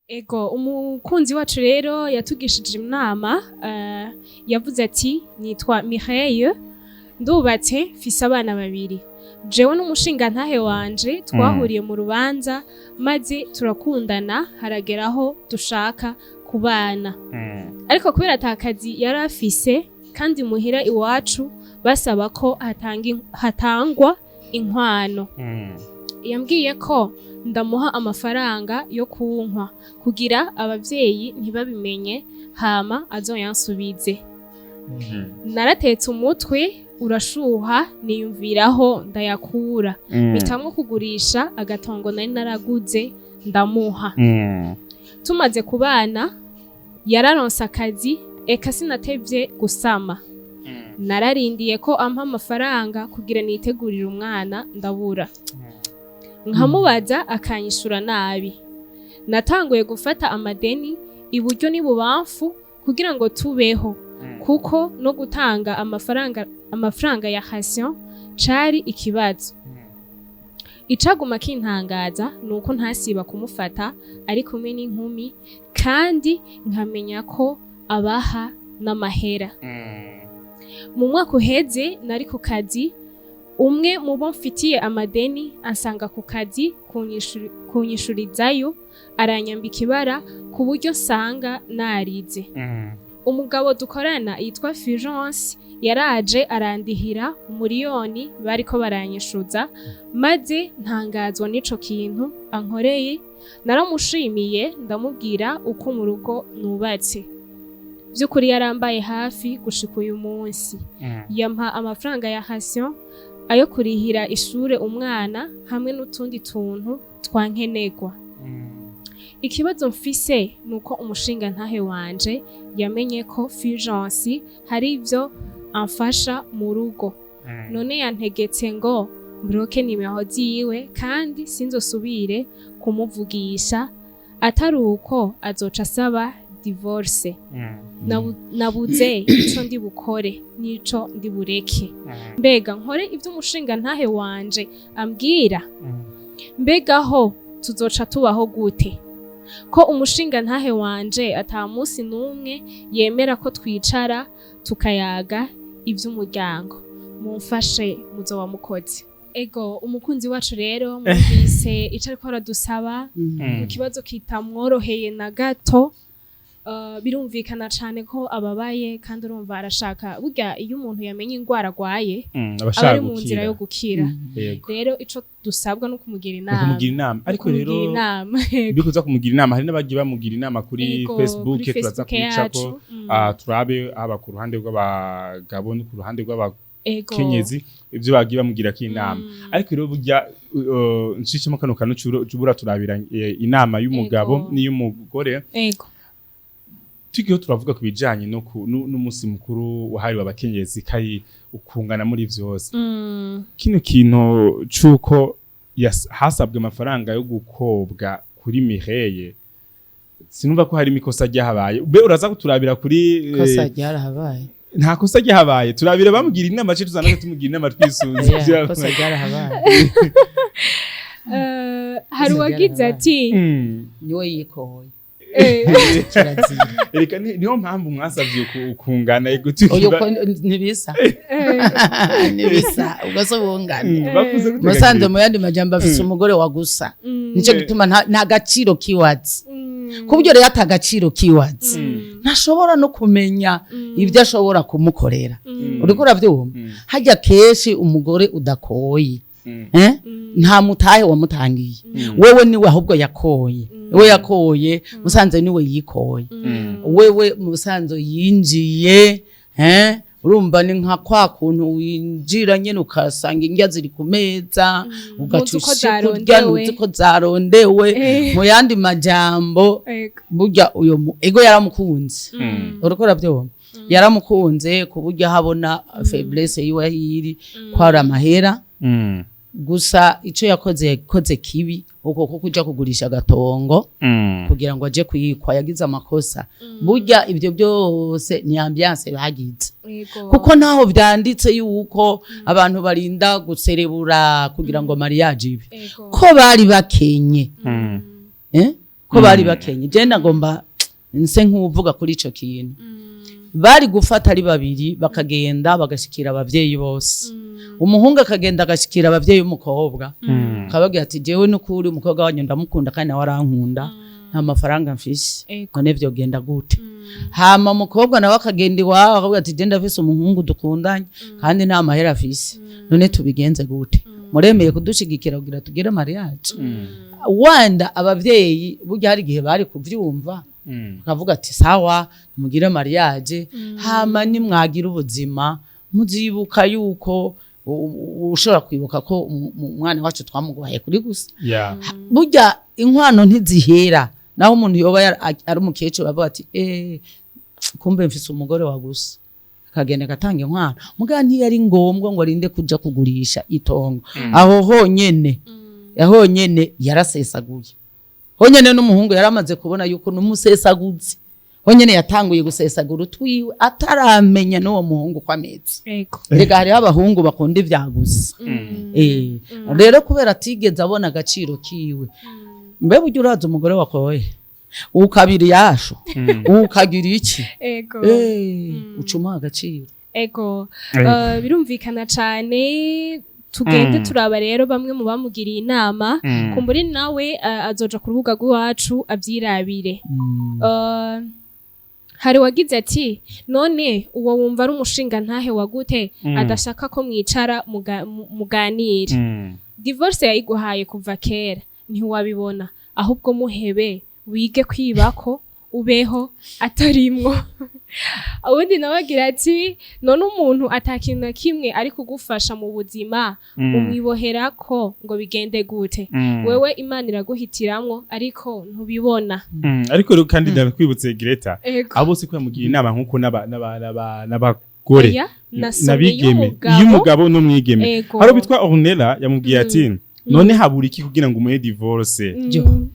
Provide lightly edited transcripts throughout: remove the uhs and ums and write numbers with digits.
Ego, umukunzi wacu rero yatugishije inama, yavuze ati: "Nitwa Mireille, ndubatse, mfise abana babiri. Jewe n'umushingantahe wanje twahuriye mu rubanza maze turakundana, harageraho dushaka kubana, ariko kubera ata kazi yari afise kandi muhira iwacu basaba ko hatangwa inkwano, yambwiye ko ndamuha amafaranga yo kunkwa kugira abavyeyi ntibabimenye, hama azoyansubize. Naratetse umutwe urashuha, niyumviraho ndayakura, mpitamo kugurisha agatongo nari naraguze, ndamuha. Tumaze kubana yararonse akazi, eka sinatevye gusama. Nararindiye ko ampa amafaranga kugira nitegurire umwana, ndabura. Nkamubaza akanyishura nabi. Natanguye gufata amadeni iburyo n'ibubamfu kugira ngo tubeho, kuko no gutanga amafaranga ya ration cari ikibazo. Icaguma kintangaza ni uko ntasiba kumufata ari kumwe n'inkumi, kandi nkamenya ko abaha n'amahera. Mu mwaka uheze nari ku kazi, umwe mu bo mfitiye amadeni ansanga ku kazi kunyishurizayo, aranyambika ibara ku buryo nsanga narize. Umugabo dukorana yitwa Fulgence yaraje arandihira 1 miliyoni bariko baranyishuza, maze ntangazwa n'ico kintu ankoreye. Naramushimiye, ndamubwira uko mu rugo nubatse. By'ukuri yarambaye hafi gushika uyu munsi. Yampa amafaranga ya ration, ayo kurihira ishure umwana, hamwe n'utundi tuntu twankenerwa. Ikibazo mfise nuko umushinga ntahe wanje yamenye ko Fulgence hari ivyo amfasha mu rugo, none yantegetse ngo mbloke nimero ziwe kandi sinzosubire kumuvugisha, atari uko azoca asaba divorce. Nabuze ico ndi bukore n'ico ndi bureke. Mbega nkore ivyo umushinga ntahe wanje ambwira? Mbega ho tuzoca tubaho gute, ko umushinga ntahe wanje ata munsi n'umwe yemera ko twicara tukayaga ivy'umuryango? Mumfashe, muzoba mukoze." Ego, umukunzi wacu rero mwumvise ico ariko aradusaba mu kibazo kitamworoheye na gato. Birumvikana cane ko ababaye, kandi urumva arashaka. Burya iyo umuntu yamenye ingwara agwaye, aba aba ari ashaka mu nzira yo gukira. gukira. Rero ico dusabwa no kumugira Ni inama. Kumugira inama, ariko rero Kumugira inama. bikuza kumugira inama, hari n'abagiye bamugira inama kuri Facebook. Kuri Turaza Facebook kubicako. yacu. Turabe haba ku ruhande rw'abagabo no ku ruhande rw'abakenyezi ivyo bagiye bamugira ko inama. Ariko rero burya nshishemo kano kantu cubura turabira inama y'umugabo n'iy'umugore. Tugiye turavuga ku bijanye no n'umunsi mukuru wahariwe abakenyezi, kari ukungana muri vyose. Kino kintu c'uko hasabwe amafaranga yo gukobwa kuri Mireille, sinumva ko hari ikosa ryahabaye. Be uraza kuturabira kuri Kosa ryarahabaye. Nta kosa ryahabaye. Turabira bamugira inama ce tuzana tumugira inama twisunze. Yeah, kosa ryarahabaye. Hari uwagize Ryarahabaye. ati Niwe yikoye. Kirazira. Reka niyo mpamvu mwasavye kungana ego Oyo tukiba ko ntibisa. Ntibisa, ubwo se bungana? Bavuze gute? Musanze Gakire? mu yandi majambo afise umugore wa gusa. Nico gituma nta gaciro kiwazi. Ku buryo rero ata gaciro kiwazi, ntashobora no kumenya ibyo ashobora kumukorera. Uriko uravyumva? Harya kenshi umugore udakoye, eh? Nta mutahe wamutangiye wewe, niwe ahubwo yakoye. We yakoye musanze, niwe yikoye. Wewe musanze yinjiye, eh? Urumva ni nka kwa kuntu winjira nyene ukasanga indya ziri ku meza, ugaca Ntuzi uko ushika urya, zarondewe. Ntuzi ko zarondewe. Mu yandi majambo, burya uyo ego yaramukunze. Uriko uravyumva? Yaramukunze ku buryo ahabona faiblesse yiwe yiri kwari amahera. Gusa ico yakoze, yakoze kibi uko ko kuja kugurisha agatongo kugira ngo aje kuyikwa. Yagize amakosa. Burya ibyo byose ni ambiance bagize, kuko ntaho vyanditse yuko abantu barinda guserebura kugira ngo mariage ibe. Ko bari bakenye, eh? Ko bari bakenye, je nagomba nse nk'uvuga kuri ico kintu. Bari gufata ari babiri, bakagenda bagashikira abavyeyi bose. Umuhungu akagenda agashikira abavyeyi b'umukobwa, akababwira ati: "Jewe n'ukuri umukobwa wanyu ndamukunda kandi nawe arankunda, nta mafaranga mfise, none vyogenda gute?" Hama umukobwa nawe akagenda iwabo akavuga ati: "Je ndafise umuhungu dukundanye kandi nta mahera afise, none tubigenze gute? Muremeye kudushigikira kugira tugire mariage?" Wanda abavyeyi burya hari igihe bari kuvyumva, bakavuga ati: "Sawa, mugire mariage, hama nimwagira ubuzima muzibuka yuko ushobora kwibuka ko umwana wacu twamuguhaye kuri gusa." Burya inkwano ntizihera, naho umuntu yoba ari umukecuru, avuga ati: "Eh, kumbe mfise umugore wa gusa," akagenda agatanga inkwano. Mugabo ntiyari ngombwa ngo arinde kuja kugurisha itongo. Aho honyene, honyene yarasesaguye honyene, n'umuhungu yaramaze kubona yuko n'umusesaguzi. Honyene yatanguye gusesagura utwiwe ataramenya n'uwo muhungu ko ameze. Erega hariho abahungu bakunda ivya gusa. Rero kubera atigeze abona agaciro kiwe, mbe burya uraza umugore wakoye ukabira yasho ukagira iki? Uca umuha agaciro. Ego. Birumvikana cane. Tugende turaba rero bamwe mu bamugiriye inama. Kumburi nawe azoja ku rubuga rw'iwacu avyirabire. Hari wagize ati: "None uwo wumva ari umushinga ntahe wa gute adashaka ko mwicara muganire? Divorce yayiguhaye kuva kera ntiwabibona, ahubwo muhebe wige kwibako ubeho atarimwo." Ubundi nawe agira ati: "None umuntu atakintu na kimwe ari kugufasha mu buzima, umwiboherako ngo bigende gute? Wewe Imana iraguhitiramwo ariko ntubibona." Ariko rero kandi ndakwibutse, Greta, abo bose ko yamugira inama nkuko n'abagore Oya, nasomye n'abigeme, y'umugabo. Y'umugabo n'umwigeme. Hari bitwa Ornella yamubwiye ati: "None habura iki kugira ngo umuhe divorce?"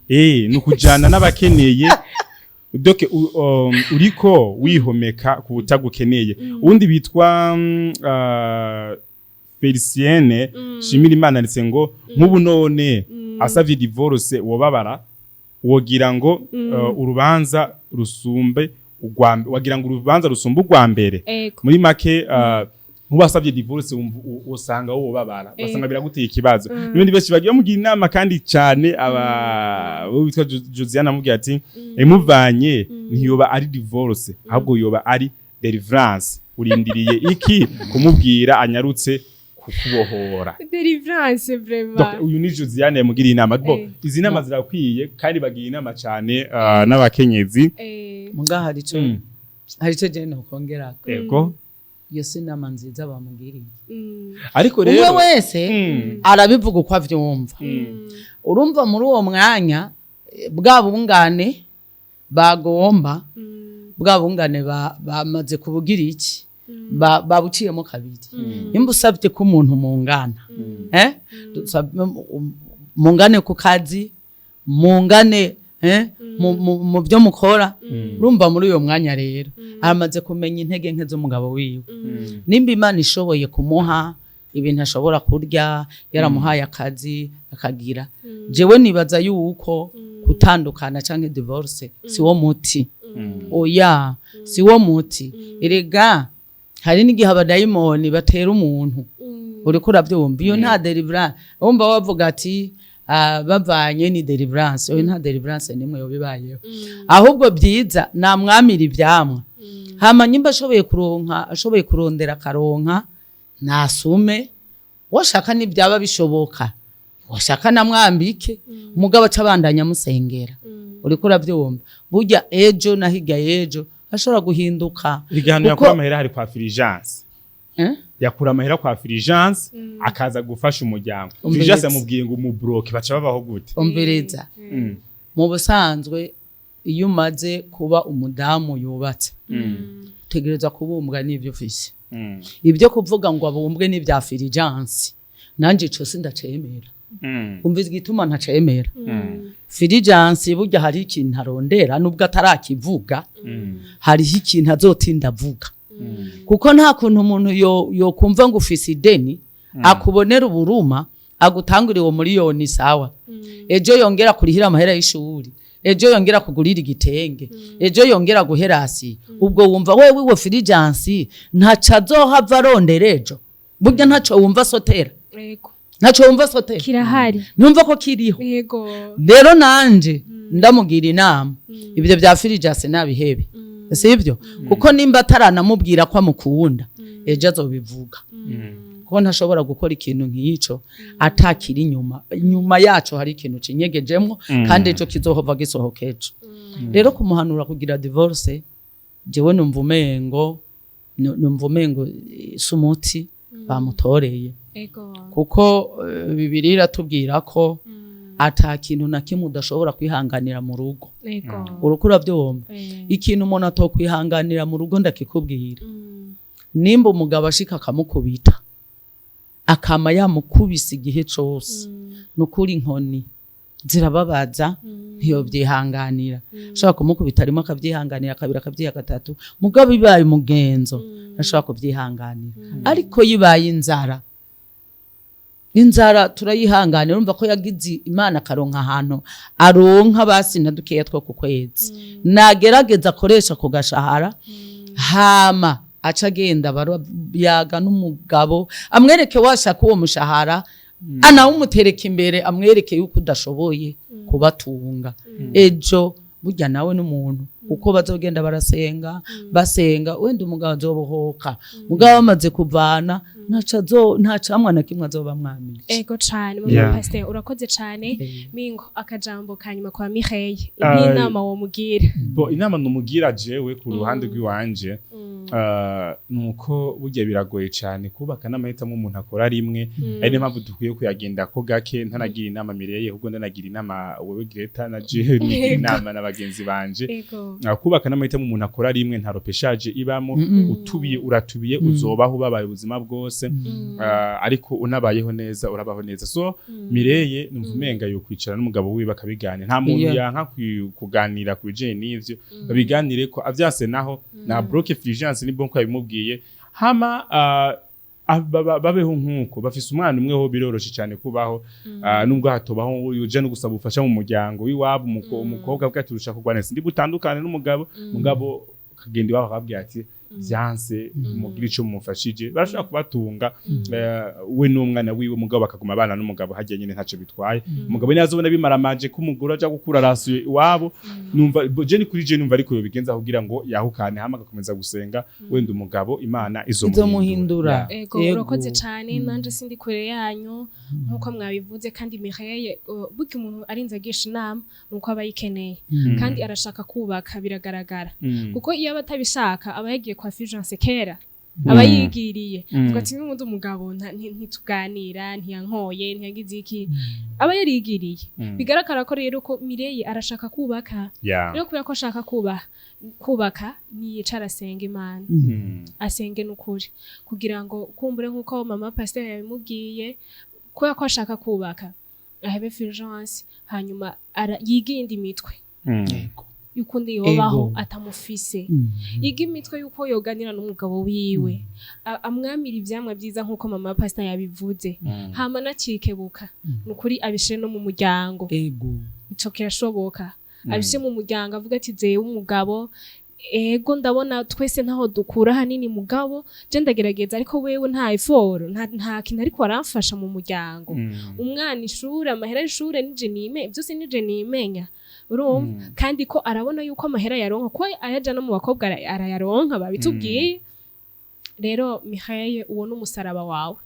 Ni ukujana n'abakeneye. Donc uriko wihomeka ku butagukeneye. Uwundi bitwa Felicienne Shimira Imana ndetse ngo: "Nk'ubu none asavye divorce wobabara, wogira ngo urubanza rusumbe urwa, wagira ngo urubanza rusumbe urwa mbere." Muri make, nk'ubasabye divorce usanga wobabara, basanga biraguteye ikibazo. N'ibindi benshi bagiye bamugira inama kandi cyane, aba bo bitwa Josiane amubwira ati: "Imuvanye ntiyoba ari divorce, ahubwo yoba ari deliverance. Urindiriye iki kumubwira anyarutse kukubohora?" Deliverance vraiment. Donc uyu ni Josiane yamugiriye inama. Bo izi nama zirakwiye kandi bagira inama cyane n'abakenyezi. Muga hari ico hari ico je nokongerako. Iyo si inama nziza bamugiriye. Ariko Umwe rero wese arabivuga uko avyumva. Urumva muri uwo mwanya bwa bungane bagomba, bwa bungane bamaze kubugira iki, babuciyemo kabiri. Nimba usabye ko umuntu mungana, mungane ku kazi, mungane mu byo mukora, urumva muri uyo mwanya rero aramaze kumenya intege nke z'umugabo wiwe. Nimba Imana ishoboye kumuha ibintu ashobora kurya, yaramuhaye akazi akagira, jewe nibaza yuko gutandukana canke divorce si wo muti. Oya, si wo muti. Erega hari n'igihe abadayimoni batera umuntu, uriko urabyumva? Iyo nta deliverance, wumva bavuga ati: "Ah, bavanye ni deliverance." Oya, nta deliverance nimwe yoba ibayeho. Ahubwo byiza namwamira ivyamwa, hama nyimba ashoboye kuronka, ashoboye kurondera akaronka, nasume washaka, nibyaba bishoboka washaka namwambike, umugabo aca abandanya amusengera. Uriko urabyumva? Burya ejo na hirya y'ejo ashobora guhinduka. Igihano yakura amahera hari kwa Fulgence. Eh? Yakura amahera kwa Fulgence akaza gufasha umuryango. Umviriza. Fulgence yamubwiye ngo umubroke, baca babaho gute? Umviriza. Mu busanzwe iyo umaze kuba umudamu yubatse, utegereza kubumbwa n'ibyo ufise. Ibyo kuvuga ngo abumbwe n'ibya Fulgence, nanjye ico sindacemera. Umva igituma ntacemera. Fulgence burya hari ikintu arondera, nubwo atarakivuga. Hariho ikintu azotinda avuga, kuko nta kuntu umuntu yo kumva ngo ufise ideni, akubonera uburuma, agutangurira uwo miliyoni, sawa, ejo yongera kurihira amahera y'ishuri. Ejo yongera kugurira igitenge, ejo yongera guherasi. Ubwo wumva wewe iwo Fulgence ntaco azohava arondera ejo? Burya ntaco wumva sotera? Ntaco wumva sotera? Kirahari. Numva ko kiriho. Rero nanje ndamugira inama, ibyo bya Fulgence nabihebe, sibyo? Kuko nimba ataranamubwira ko amukunda, ejo azobivuga, kuko ntashobora gukora ikintu nk'ico atakiri inyuma. Inyuma yaco hari ikintu cinyegejemwo, kandi ejo kizohova gisohoka ejo. Rero kumuhanura kugira divorce, jewe numva umengo si umuti bamutoreye, kuko Bibiliya iratubwira ko ata kintu na kimwe udashobora kwihanganira mu rugo. Uriko uravyumva? Ikintu umuntu atokwihanganira mu rugo, ndakikubwira, nimba umugabo ashika akamukubita, akama yamukubise igihe cose, nukuri inkoni zirababaza, ntiyobyihanganira. Ashobora kumukubita rimwe akavyihanganira, kabiri akavyiha, gatatu, mugabo bibaye umugenzo ntashobora kuvyihanganira. Ariko yibaye inzara, inzara turayihanganira. Urumva ko yagize Imana akaronka ahantu aronka basi na dukeya two ku kwezi, nagerageza akoresha ku gashahara, hama aca agenda yaga n'umugabo, amwereke washaka uwo mushahara, anawumutereka imbere, amwereke yuko udashoboye kubatunga. Ejo burya nawe n'umuntu, uko bazogenda barasenga basenga, wenda umugabo azobohoka. Mugabo bamaze kuvana, nta camwa na kimwe azoba mwamiye. Ego cane, mama. Pasteur, urakoze cane. Mingo, akajambo kanyuma kwa Mireille, n'inama womugira. Bo, inama numugira jewe ku ruhande rw'iwanje, nuko burya biragoye cyane kubaka n'amahitamo umuntu akora rimwe, ari niyo mpamvu dukwiye kuyagenda ko gake. Ntanagira inama Mireille, ahubwo ndanagira inama wewe Greta, na jewe nigira inama na bagenzi banje. Kubaka n'amahitamo umuntu akora rimwe, nta repêchage ibamo. Utubiye uratubiye, uzobaho ubabaye ubuzima bwose. Ariko unabayeho neza, urabaho neza. So Mireye numva umenga yo kwicara n'umugabo wiwe bakabiganira. Nta muntu yanka kuganira ku bijanye n'ivyo, babiganire ko avyanse naho na bloque Fulgence, ni bon ko yabimubwiye. Hama babeho nkuko bafise umwana umwe, ho biroroshe cyane kubaho. Nubwo hatobaho uje no gusaba ubufasha mu muryango w'iwabo, umukobwa bwe aturusha kurwana, sindi butandukane n'umugabo. Mugabo akagenda iwabo akababwira ati vyanse, mugira ico mumufashije. Barashobora kubatunga, we n'umwana wiwe, mugabo bakaguma abana n'umugabo harya nyene, ntaco bitwaye. Umugabo niyo azobona bimaramaje ko umugore aja gukura rasiyo iwabo, numva je ni kuri je numva ariko yobigenza kugira ngo yahukane, hama agakomeza gusenga, wenda umugabo Imana izomuhindura. Izomuhindura. Yeah. Ego. Ego. Urakoze cane. Nanje sindi kure yanyu nkuko mwabivuze. Kandi Mireille, burya umuntu arinze agisha inama nuko aba ayikeneye, kandi arashaka kubaka, biragaragara, kuko iyo aba atabishaka aba yagiye kwa Fulgence kera, aba yigiriye. Avuga ati n'ubundi umugabo ntituganira, ntiyankoye, ntiyagize iki, aba yarigiriye. Bigaragara ko rero ko Mireille arashaka kubaka. Rero kubera ko ashaka kubaka, niyicara asenga Imana, asenge n'ukuri, kugira ngo kumbure nk'uko mama pasteur yabimubwiye, kubera ko ashaka kubaka, ahebe Fulgence, hanyuma yige iyindi mitwe y'ukundi yobaho atamufise, yiga imitwe y'uko yoganira n'umugabo wiwe, amwamira ivyamwa vyiza nk'uko mama pastor yabivuze, hama nacikebuka nukuri abishire no mu muryango. Ico kirashoboka, abishire mu muryango, avuga ati jewe umugabo, ego ndabona twese ntaho dukura hanini, mugabo je ndagerageza, ariko wewe nta effort, nta kintu ariko aramfasha mu muryango. Umwana ishure, amahera y'ishure nije nime, byose nije nimenya, urumva? Kandi ko arabona yuko amahera yaronka, ko ayaja no mu bakobwa arayaronka, babitubwiye. Rero Mihaye, uwo n'umusaraba wawe.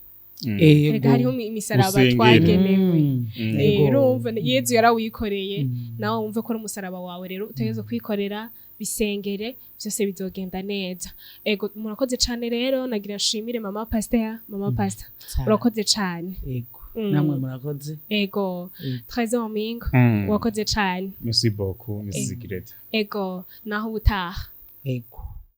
Erega hariho imisaraba Usengere. twagenewe. Urumva Yezu yarawikoreye, nawe wumve ko ari umusaraba wawe. Rero utegerezwa kwikorera, bisengere, byose bizogenda neza. Ego, murakoze cane. Rero nagira nshimire mama pasteur. Mama pasteur, urakoze cane. Ego. Namwe murakoze. Ego. Trésor Mingo, wakoze cane. Merci beaucoup, Mrs. Greta. Ego, naho ubutaha. Ego.